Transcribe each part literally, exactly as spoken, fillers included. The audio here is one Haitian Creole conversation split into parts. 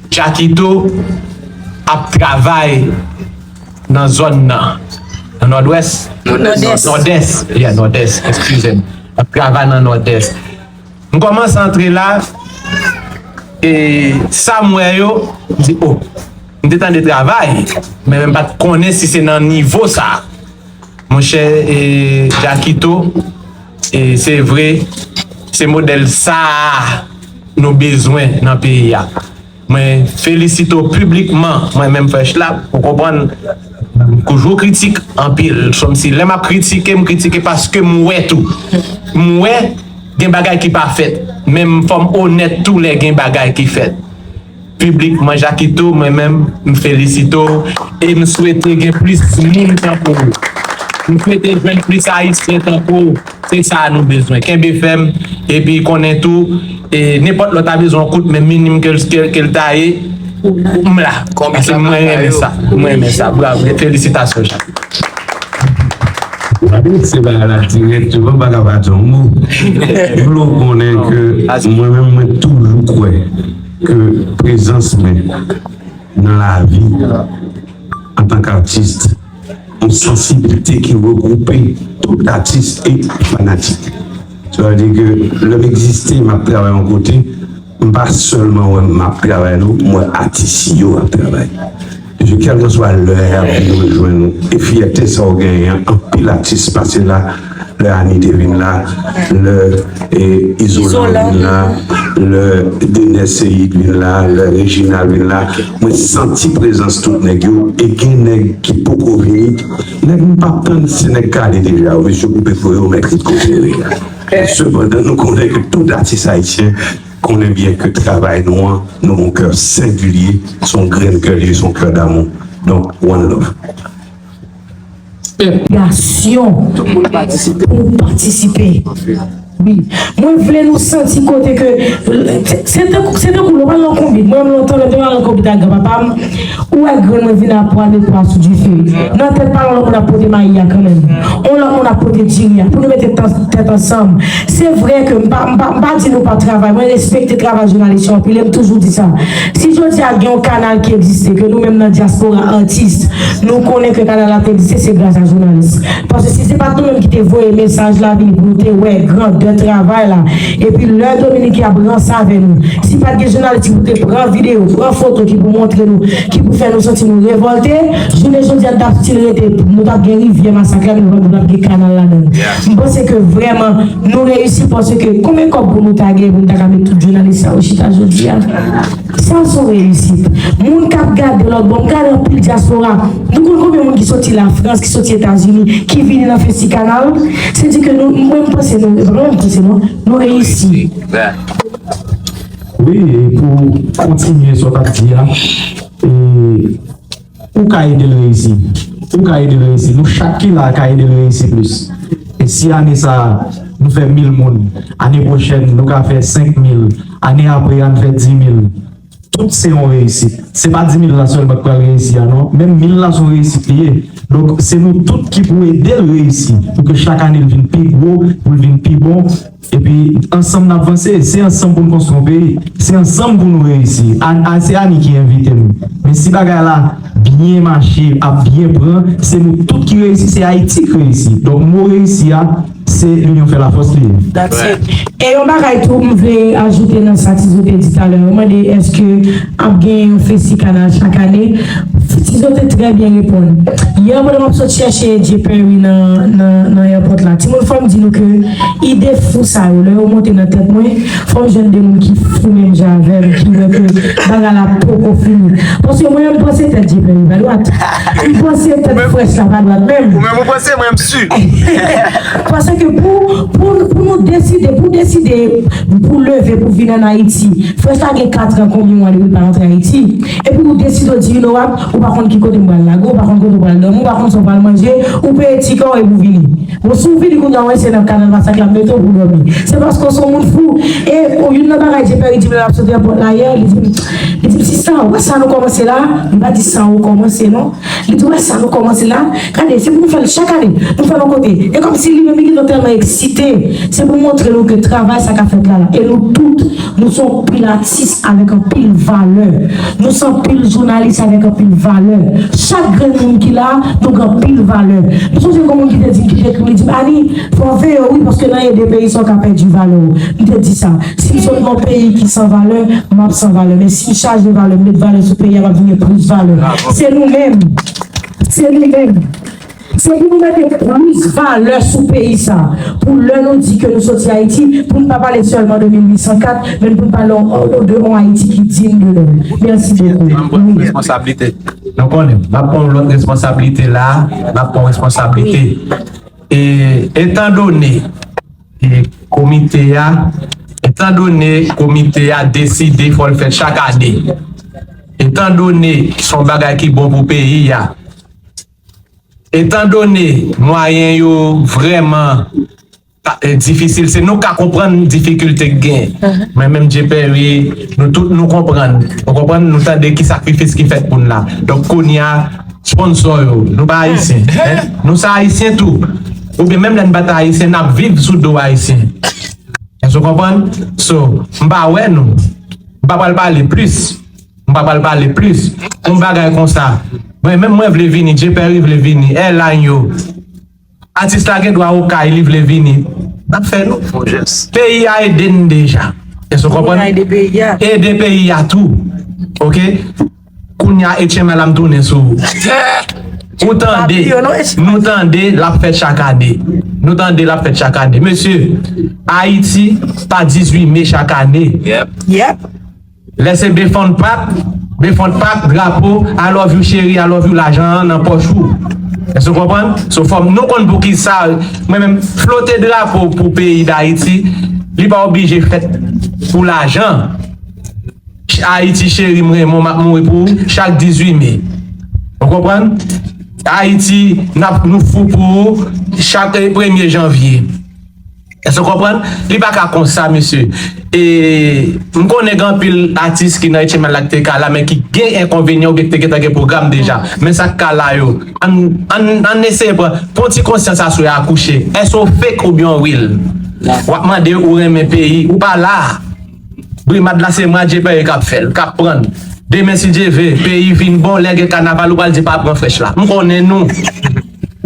Jackito ap travay nan zòn nan, nan Nòdwès? Nòdès. Nòdès, yeah, Nòdès, eskize m. Ap travay nan Nòdès. M kòmanse antre la, e sa m wè yo, m di, o, m te tande travay, men m pa t konnen si se nan nivo sa. Monchè, e, Jackito, e, se vre, se modèl sa a nou bezwen nan peyi a. Mwen felisite w piblikman, mwen menm Fresh la, ou konprann, m toujou kritik anpil, kòmsi lè m ap kritike, m kritike paske m wè tou. M wè gen bagay ki pa fèt, men m fò m onèt tou lè gen bagay ki fèt. Piblikman, Jackito, mwen menm, m felisite w e m swete gen plis moun tankou w. M swete jwenn plis Ayisyen tankou w. Se sa nou bezwen. Kenbe fèm, epi konnen tou, e nenpòt lòt ta bezwen yon kout men minim ke l, ke, ke l ta ye, m la. Paske mwen renmen sa. Mwen renmen sa. Bravo. Felisitasyon, Jackito. Gade se bagay la dirèkteman, m pa ka pa di yon mo. M vle w konnen ke mwen menm, mwen toujou kwè ke prezans mwen nan lavi antank atis, yon sansibilite ki regwoupe tout atis e fanatik. Sa vle di ke lè m egziste, m ap travay yon kote, m pa sèlman wè m ap travay, non, m wè atis yo ap travay. Kèlkeswa lè y ap vin rejwenn ou, e fyète sa w genyen an, anpil atis pase la, lè Annie te vin la, lè, e, Izolan vin la, lè Denès Seyid vin la, lè Reginald vin la, mwen santi prezans tout nèg yo, e gen nèg ki poko vini. Nèg m p ap tann, se nèg kale deja, yo mesye koupe fou yo, mèt ret konsidere. Sepandan, nou konnen ke tout atis ayisyen konnen byen ke travay nou an, nou gon kè sengilye, se yon grenn kè li ye, se yon kè damou. Donk, one love. Obligasyon pou patisipe. Wi. Mwen vle nou santi kote ke, se, se tankou, se tankou lè w al nan konbit. Mwen menm lontan, lè m te al nan konbit ak granpapa m, ou wè grann mwen vin ap pwa met pwa sou dife. Nan tèt pa l, yon lòt moun ap pote mayi a kanmenm. Yon lòt moun ap pote diri a. Pou nou mete tan, tèt ansanm. Se vre ke m pa, m pa, m pa di nou pa travay. Mwen respekte travay jounalis yo anpil e m toujou di sa. Si jodi a gen yon kanal ki egziste, ke nou menm nan dyaspora atis, nou konnen ke kanal la te egziste, se gras a jounalis. Paske si se pa t nou menm ki te voye mesaj la vini pou nou te wè grandè travay la, epi lè Dominik ap ranse avè nou, si pa t gen jounalis ki pou te pran videyo, pran foto ki pou montre nou, ki pou fè nou santi nou revòlte, jounen jodi a n t ap still rete, nou t ap gen rivyè masak la, nou p ap gen kanal ladan l. M panse ke vrèman nou reyisi paske konbyen kòb pou nou ta gen pou nou ta ka met tout jounalis sa yo chita jodi a? Sa se yon reyisit. Moun k ap gade lòt bò, m gade anpil dyaspora. Nou konn konbyen moun ki soti Lafrans, ki soti Etazini, ki vini nan Festi Kanal? Se di ke nou, mwen m panse nou, e pa mwen m panse non, nou reyisi. Wi, e pou kontinye sa w t ap di a, e, ou ka ede l reyisi. Ou ka ede l reyisi. Nou chak ki la ka ede l reyisi plis. E si ane sa a, nou fè mil moun, ane pwochèn, nou ka fè senk mil, ane apre a, nou fè di mil. Tout se yon reyisit. Se pa di mil la sèlman k pral reyisi a, non. Menm mil la se yon reyisit li ye. Donk, se nou tout ki pou ede l reyisi, pou ke chak ane l vin pi gwo, pou l vin pi bon. Epi, ansanm n ap vanse. Se ansanm pou n konstwi yon peyi. Se ansanm pou nou reyisi. A, a, se Ani ki envite m. Men si bagay la byen mache, ap byen pran, se nou tout ki reyisi, se Ayiti k reyisi. Donk, mo reyisi a, se linyon fè lafòs li ye. That's it. E yon bagay tou, m vle ajoute nan sa Tizo te di talè. Yo mande, èske ap gen yon festi kanal chak ane? Tizo te trè byen reponn. Yè, pandan m ap sot chèche Jay Perry nan, nan, nan airport la, timoun, fò m di nou ke ide fou sa yo, lè yo monte nan tèt mwen, fò m jwenn de moun ki fou menm jan avè m, ki wè ke bagay la poko fini. Paske mwen menm, m panse tèt Jay Perry pa dwat. M panse tèt Fresh la pa dwat menm. Ou menm ou panse, mwen m si. Paske pou, pou, pou nou deside, pou deside, pou leve, pou vin ann Ayiti, Fresh la gen kat an, konbyen mwa depi l pa rantre Ayiti. Epi ou deside, ou di, you know what, ou pa konn ki kote m pral lage w, ou pa konn kote w pral dòmi, ou pa konn sa w pral manje, ou peye tikè w epi w vini. Bon, si w vini kounye a, w wè se nan Kanal Masak la m mete w pou dòmi. Se paske w se yon moun fou. E, o, youn nan bagay Jay Perry di m lè l ap sot airport la yè, li di m, li di m, si Sa, wè sa nou kòmanse la, m pa di sa ou kòmanse non. Li di, wè sa nou kòmanse la, gade, se pou nou fè l chak ane, nou fè l yon kote. E kòmsi li menm li gentan tèlman eksite, se pou montre nou ke travay sa ka fèt la la. E nou tout, nou se yon pil atis avèk anpil valè. Nou se anpil jounalis avèk anpil valè. Chak grenn moun ki la, nou gen anpil valè. Nou sonje gon moun ki te di, ki te ekri, li di, Ani, fò w veye w wi, paske nan ede peyi sa w ka pèdi valè w. M te di sa. Si m sot nan yon peyi ki san valè, m ap san valè. Men si m chaje valè, m met valè sou peyi a, m ap vin gen plis valè. Se nou menm. Se nou menm. Se pou nou mete plis valè sou peyi sa. Pou lè nou di ke nou soti Ayiti, pou n pa pale sèlman de mil uit san kat, men pou n pale de yon Ayiti ki diy de nou. Mèsi bokou. Wi. Responsablite. Nou konnen, m ap pran yon lòt responsablite la, m ap pran yon responsablite. E, etandone e komite a, etandone komite a deside fò l fèt chak ane, etandone se yon bagay ki bon pou peyi a, etandone mwayen yo vrèman pa- e, difisil, se nou ka konprann difikilte k genyen. Mwen menm, Dye Pèri, nou tout nou konprann. Nou konprann, nou tande ki sakrifis ki fèt pou n la. Donk, kounye a, sponsò yo, nou pa ayisyen. Hein? Nou se ayisyen tou. Oubyen menm lè n pa t ayisyen, n ap viv sou do ayisyen. Èske w konprann? So, m pa wè nou. M pa pral pale plis. M pa pral pale plis. Yon bagay konsa. Mwen menm mwen vle vini, Dye Pèri vle vini, airline yo. Atis la gen dwa okay, li vle vini. N ap fè nou. Peyi a ede n deja. Èske w konprann? Ede peyi a. Ede peyi a tou. Oke? Kounye a, H M I la m tounen sou ou. Ou tande, nou tande l ap fèt chak ane. Nou tande l ap fèt chak ane. Mesye, Ayiti pa dizuit me chak ane. Yep. Yep. Lè se befon pak, befon pak, drapo, I love you cheri, I love you, lajan an nan pòch ou. Èske w konprann? So fò nou konn poukisa, mwen menm, flote drapo pou peyi Dayiti, li pa oblije fèt pou lajan. Ayiti cheri m renmen w, m ap mouri pou ou chak dizuit me. Ou konprann? Ayiti, n ap, nou fou pou ou chak, eh, premye janvye. Èske w konprann? Li pa ka konsa, mesye. E m konnen gen anpil atis ki nan H M I la ki te ka la, men ki gen enkonvenyan oubyen ki te gentan gen pwogram deja. Men sa k ka la yo, ann, ann, ann eseye pran, pran ti konsyans aswè a kouche. Èske w fake oubyen w real? W ap mande ou renmen peyi, ou pa la. Brimad la se mwen, Dye Pèri k ap fè l, k ap pran l. Demen, si Dye ve, peyi vin bon, lè gen kanaval, ou pral di pa pran frèch la. M konnen nou.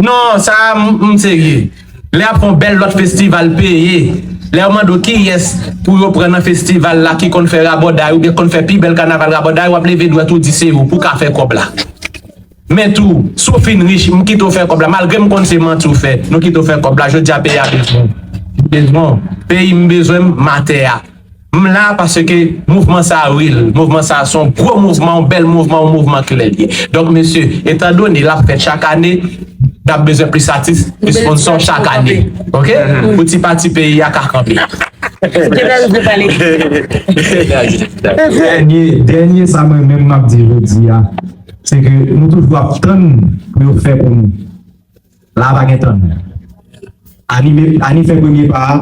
Non, sa a, m, m serye. Lè y ap fè yon bèl lòt festival peye, lè yo mande w kiyès pou yo pran nan festival la ki konn fè rabòday oubyen konn fè pi bèl kanaval rabòday, w ap leve dwèt ou di se ou pou w ka fè kòb la. Men tou, si w fin rich, m kite w fè kòb la. Malgre m konn se manti w fè, nou kite w fè kòb la. Jodi a, peyi a bezwen w. Bezwen w. Peyi m bezwen m, m atè a. M la paske mouvman sa a real. Mouvman sa a se yon gwo mouvman, yon bèl mouvman, yon mouvman klè l ye. Donk, mesye, etandone l ap fèt chak ane, n ap bezwen plis atis, plis sponsò chak ane. Oke? Pou ti pati peyi a ka kanpe. Dènye, dènye sa mwen menm m ap di jodi a, se ke nou toujou ap tann pou yo fè pou nou. La pa gen tann. Ani, Ani fè premye pa a,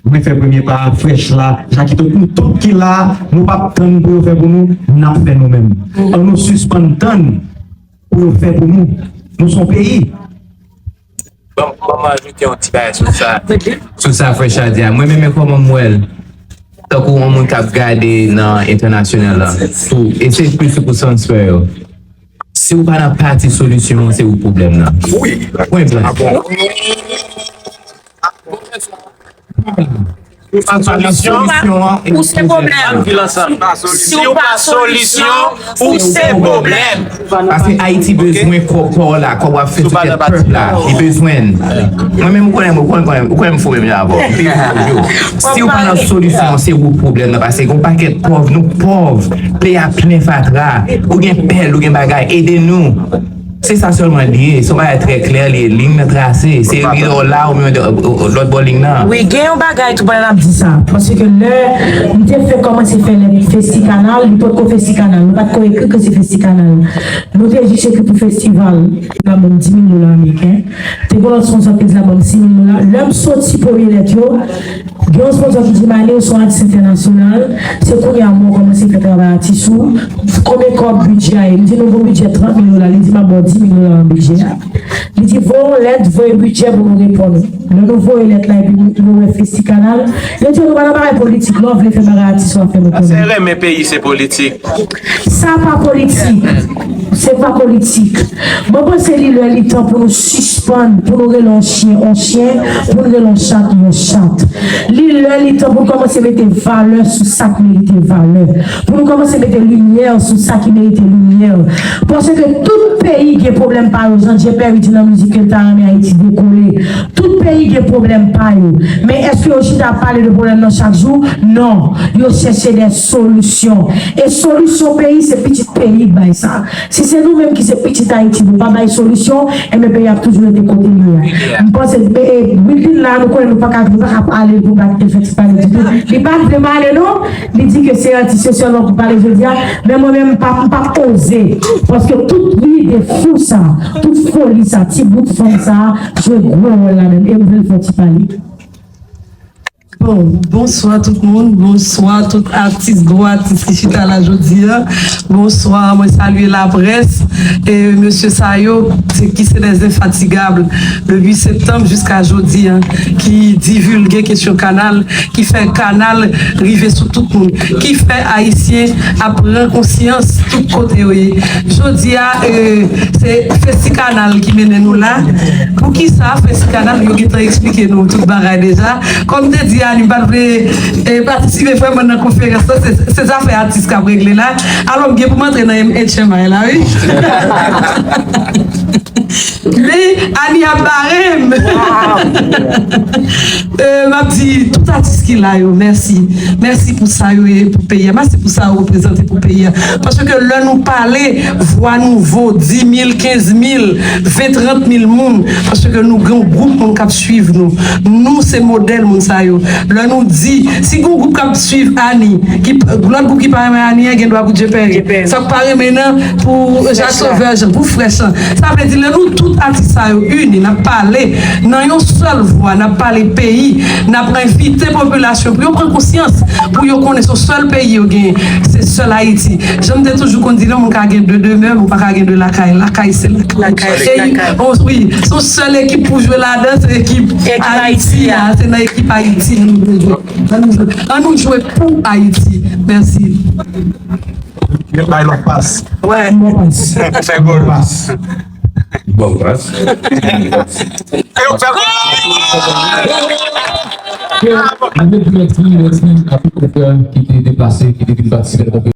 mwen fè premye pa a, frèch la, Jakito, nou tout ki la, nou p ap tann pou yo fè pou nou, n ap fè nou menm. Ann nou sispann tann pou yo fè pou nou. Nou se yon peyi. Ban m, ban m ajoute yon ti bagay sou sa, sou sa frè Chadi a. Mwen menm, kòman m wè l, tankou yon moun k ap gade nan entènasyonal la, tou, e se plis pou transfè yo. Si w pa nan pati solisyon an, se ou pwoblèm nan. Wi. Pwen bar. Ou pa solisyon, ou se pwoblèm. Si w pa solisyon, ou se pwoblèm. Paske Ayiti bezwen kò, kò w la, kò w ap fè sou tèt pèp la. Li bezwen. Mwen menm, ou konnen, ou konnen, ou konnen, ou konnen m fou menm jan avè w. Si w pa nan solisyon, se ou pwoblèm nan. Paske gen yon pakèt pòv, nou pòv. Peyi a plen fatra. Ou gen pèl, ou gen bagay, ede nou. Se sa sèlman li ye. Se yon bagay trè klè li ye. Liy nan trase. Se ridò la oubyen lòt bò liy nan. Wi, gen yon bagay tou pandan n ap di sa. Paske lè m te fè kòmanse fè lèt Festi Kanal, li potko Festi Kanal. Nou pa t ko ekri ke se Festi Kanal. Nou te jis ekri pou festival. Yo ban m di mil dola ameriken. Te gen lòt sponsò ki te ban m sis mil dola. Lè m soti premye lèt yo, gen yon sponsò ki di m ale, ou se yon atis entènasyonal. Se kounye a mwen kòmanse fè travay atis ou. Konbyen kòb bidjè a ye? M di nou gon bidjè trant mil dola. Li di m ap ba w dis mil dola nan bidjè a. Li di voye yon lèt, voye bidjè pou nou reponn ou. Lè nou voye lèt la epi nou wè Festi Kanal, yo di nou pa nan bagay politik. Lè w vle fè bagay atis ou ap fè nou konnen. Se renmen peyi, se politik. Sa pa politik. Se pa politik. Mwen panse li lè li tan pou nou sispann, pou nou rele yon chyen yon chyen, pou nou rele yon chat yon chat. Li lè li tan pou nou kòmanse mete valè sou sa k merite valè. Pou nou kòmanse mete limyè sou sa ki merite limyè. Paske tout peyi gen pwoblèm pa yo. Jan Djepèri di nan mizik ke l ta renmen Ayiti dekole. Tout peyi gen pwoblèm pa yo. Men èske yo chita ap pale de pwoblèm nan chak jou? Non. Yo chèche de solisyon. E solisyon peyi, se pitit peyi k bay sa. Si se nou menm ki se pitit Ayiti, nou pa bay solisyon, enben peyi ap toujou rete kote li ye a. M panse, e, e, Wildin la, nou konnen nou pa ka, nou pa ka pale pou bat efektif pale ditou. Li pa vle pale, non. Li di ke se atis yo sèlman pou pale jodi a. Men mwen menm, m pa, m p ap oze. Paske tout lide fou sa, tout foli sa, ti bout fanm sa, jwe gwo wòl ladan l. E m vle l fè ti pale. Bon, bonswa tout moun, bonswa tout atis, gwo atis ki chita la jodi a. Bonswa, mwen salye laprès e mesye sa yo, se ki se des infatigables de uit septanm jiska jodi a, ki divilge kesyon kanal, ki fè kanal rive sou tout moun, ki fè Ayisyen ap pran konsyans tout kote yo ye. Jodi a, e, se Festi Kanal ki mennen nou la. Poukisa Festi Kanal, yo gentan eksplike nou tout bagay deja. Kòm te di Ani, m pa t vle, e, patisipe vrèman nan konferans lan, se, se zafè atis k ap regle la. Alò, m gen pou m antre nan M H M I la, wi. Men, Ani ap bare m. E, m ap di tout atis ki la yo, mèsi. Mèsi pou sa yo ye pou peyi a. Mèsi pou sa yo reprezante pou peyi a. Paske lè nou pale, vwa nou vo dis mil, kenz mil, ven, trant mil moun. Paske nou gen yon gwoup moun k ap swiv nou. Nou se modèl moun sa yo. Lè nou di, si gen yon gwoup k ap swiv Ani, ki, lòt gwoup ki pa renmen Ani an, gen dwa pou Djepèri. Sa k pa renmen nan, pou Jacques Sauveur Jean, pou Frèch lan. Sa vle di, lè nou tout atis sa yo ini, n ap pale nan yon sèl vwa, n ap pale peyi, n ap envite popilasyon pou yo pran konsyans, pou yo konnen se yon sèl peyi yo genyen, se sèl Ayiti. Jan m te toujou konn di, nan moun ka gen de demè, men w pa ka gen de lakay. Lakay, se lakay. Lakay, se lakay. Wi, se yon sèl ekip pou jwe ladan, se ekip Ayiti a, se nan ekip Ayiti nou vle jwe. Ann nou jwe, ann nou jwe pou Ayiti. Mèsi. Yo bay lòt pas. Wè. Bon pas. Fè gòl. Bon pas. Yo fè gòl. Mwen vle di mèsi, mèsi a tout konfrè ki te deplase, ki te vin patisipe nan konferans.